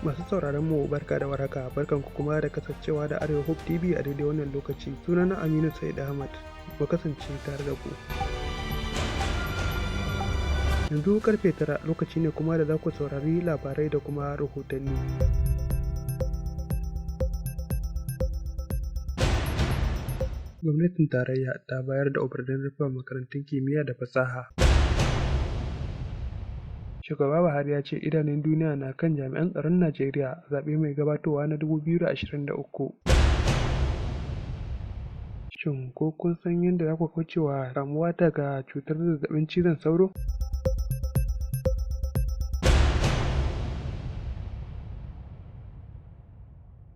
Masu sauraron mu, barka da warhaka, barkan ku kuma da kasancewa da Arewa Hope TV a daidai wannan lokaci. Sunana Aminu Said Ahmad, mu kasance tare da ku. Yanzu karfe 9 lokaci ne kuma da za ku saurari labarai da kuma rahotanni. Gwamnatin tarayya ta bayar da umarnin rufe makarantun kimiyya da fasaha. Shugaba Buhari ya ce idanun duniya na kan jami'an tsaron Najeriya a zaɓe mai gabatowa na 2023. Shin ko kun san yadda za ku kauce wa kamuwa daga cutar zazzaɓin cizon sauro?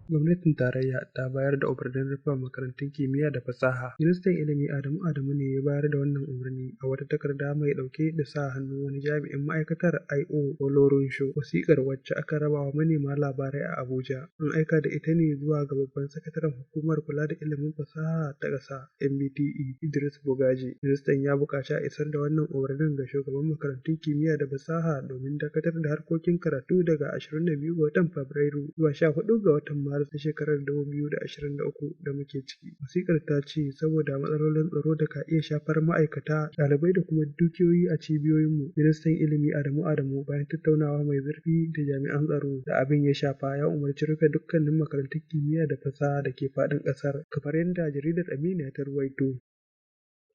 Gwamnatin tarayya ta bayar da umarnin rufe makarantun kimiyya da fasaha. Ministan Ilimi Adamu Adamu ne ya bayar da wannan umarni a wata takarda mai ɗauke da sa hannun wani jami'in ma'aikatar, I.O. Folorunsho. Wasiƙar, wacce aka raba wa manema labarai a Abuja, an aika da ita ne zuwa ga babban sakataren Hukumar Kula da Ilimin Fasaha ta Ƙasa (NBTE), Idris Bugaje. Ministan ya buƙaci a isar da wannan umarnin ga shugaban makarantun kimiyya da fasaha domin dakatar da harkokin karatu daga 22 ga watan Fabrairu zuwa 14 ga watan Maris na shekarar 2023 da muke ciki. Wasiƙar ta ce saboda matsalolin tsaro da ka iya shafar ma'aikata, ɗalibai da kuma dukiyoyi a cibiyoyinmu, Ministan Ilimi Adamu Adamu, bayan tattaunawa mai zurfi da jami'an tsaro da abin ya shafa, ya umarci rufe dukkanin makarantun kimiyya da fasaha da ke faɗin ƙasar, kamar yadda jaridar Aminiya ta ruwaito.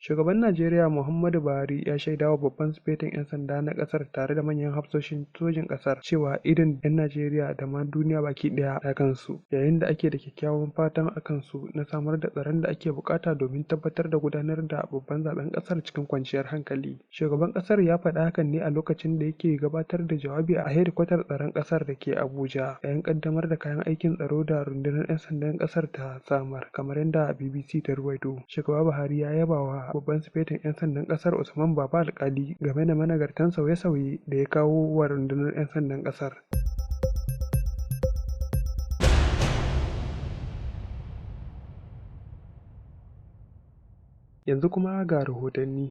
Shugaban Najeriya Muhammadu Buhari ya shaidawa Babban Sufeton 'Yan Sanda na ƙasar tare da manyan hafsoshin sojin ƙasar cewa idon 'yan Najeriya da ma duniya baki ɗaya na kansu, yayin da ake da kyakkyawan fatan a kansu na samar da tsaron da ake buƙata domin tabbatar da gudanar da babban zaɓen ƙasar cikin kwanciyar hankali. Shugaban ƙasar ya faɗi hakan ne a lokacin da yake gabatar da jawabi a hedikwatar tsaron ƙasar da ke Abuja, yayin ƙaddamar da kayan aikin tsaro da rundunar 'yan sandan ƙasar ta samar, kamar yadda BBC ta ruwaito. Shugaba Buhari ya yaba wa Babban Sufeton 'Yan Sandan Ƙasar, Usman Baba Alkali, game da managartan sauye-sauye da ya kawo wa rundunar 'yan sandan ƙasar. Yanzu kuma ga rahotanni.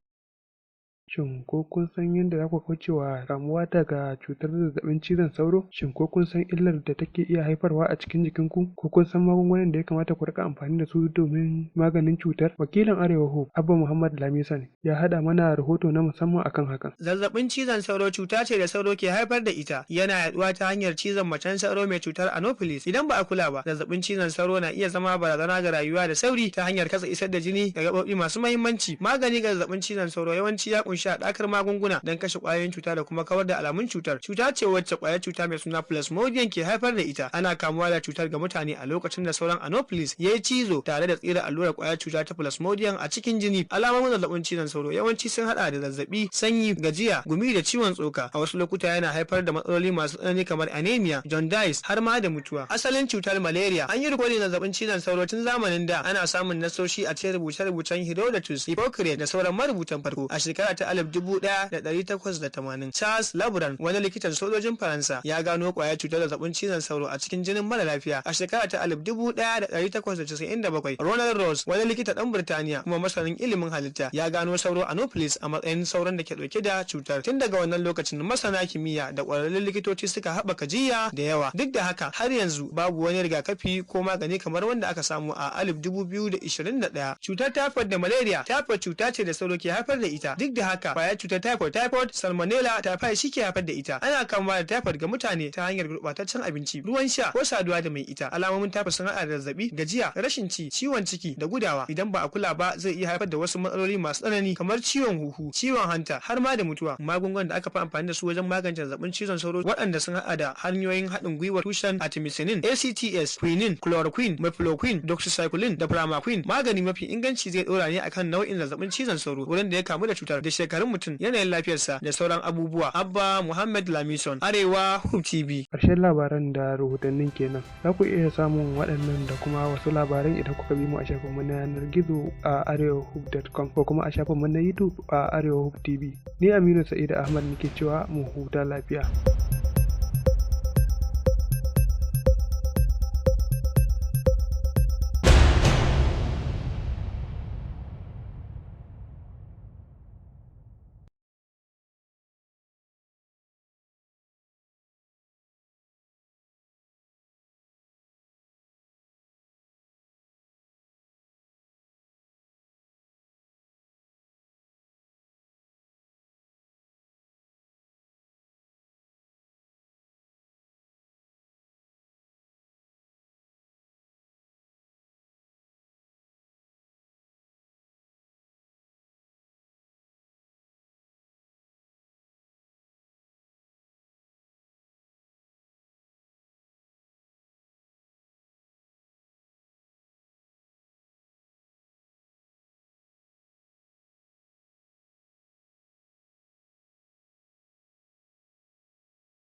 Shin ko kun san yadda za ku kauce wa kamuwa daga cutar zazzaɓin cizon sauro? Shin ko kun san illar da take iya haifarwa a cikin jikinku? Ko kun san magungunan da ya kamata ku riƙa amfani da su domin maganin cutar? Wakilin Arewa Hope, Abba Muhammad Lamisan, ya haɗa mana rahoto na musamman akan hakan. Zazzabin cizon sauro cuta ce da sauro ke haifar da ita. Yana yaduwa ta hanyar cizon macen sauro mai cutar Anopheles. Idan ba a kula ba, zazzabin cizon sauro na iya zama barazana ga rayuwa da sauri ta hanyar katse isar da jini ga gaɓoɓi masu mahimmanci. Magani ga zazzabin cizon sauro yawanci ya kunshi haɗakar magunguna don kashe ƙwayoyin cuta da kuma kawar da alamun cutar. Cuta ce wacce ƙwayar cuta mai suna Plasmodium ke haifar da ita. Ana kamuwa da cutar ga mutane a lokacin da sauran Anopheles ya yi cizo tare da tsira allurar ƙwayar cuta ta Plasmodium a cikin jini. Alamomin zazzabin cizon sauro yawanci sun haɗa da zazzabi, sanyi, gajiya, gumi da ciwon tsoka. A wasu lokuta yana haifar da matsaloli masu tsanani kamar anemia, jaundice, har ma da mutuwa. Asalin cutar malaria: an yi rikodin zazzabin cizon sauro tun zamanin da. Ana samun nasoshi a cikin rubuce-rubucen Herodotus, Hippocrates da sauran marubutan farko. A shekara ta 1880, Charles Laveran, wani likitan sojojin Faransa, ya gano kwayar cutar zazzabin cizon sauro a cikin jinin mara lafiya. A shekara ta 1897, Ronald Ross, wani likita ɗan Birtaniya kuma masanin ilimin halitta, ya gano sauro Anopheles a matsayin sauron da ke ɗauke da cutar. Tun daga wannan lokacin, masana kimiyya da ƙwararrun likitoci suka haɓaka jiya da yawa. Duk da haka, har yanzu babu wani rigakafi ko magani kamar wanda aka samu a 2021. Cutar typhoid da malaria: typhoid cuta ce da sauro ke haifar da ita. Duk da haka, kwayar cutar typhoid, typhoid Salmonella typhi, shi ke haifar da ita. Ana kamuwa da typhoid ga mutane ta hanyar gurɓataccen abinci, ruwan sha ko saduwa da mai ita. Alamomin typhoid sun haɗa da zazzabi, gajiya, rashin ci, ciwon ciki da gudawa. Idan ba a kula ba, zai iya haifar da wasu matsaloli masu tsanani kamar ciwon huhu, ciwon hanta, har ma da mutuwa. Magungunan da aka fi amfani da su wajen magance zazzabin cizon sauro, waɗanda sun haɗa da hanyoyin haɗin gwiwar tushen artemisinin, ACTS, quinine, chloroquine, mefloquine, doxycycline da primaquine. Magani mafi inganci zai ɗora ne akan nau'in zazzabin cizon sauro, wurin da ya kamu da cutar, da shekarun mutum, yanayin lafiyarsa da sauran abubuwa. Abba Muhammad Lamison, Arewa Hope TV. Ƙarshen labaran da rahotannin kenan. Za ku iya samun waɗannan da kuma wasu labaran idan kuka bi mu a shafinmu na yanar gizo a arewahope.com ko kuma a shafinmu na YouTube a Arewa Hope TV. Ni Aminu Sa'idu Ahmad nake cewa mu huta lafiya.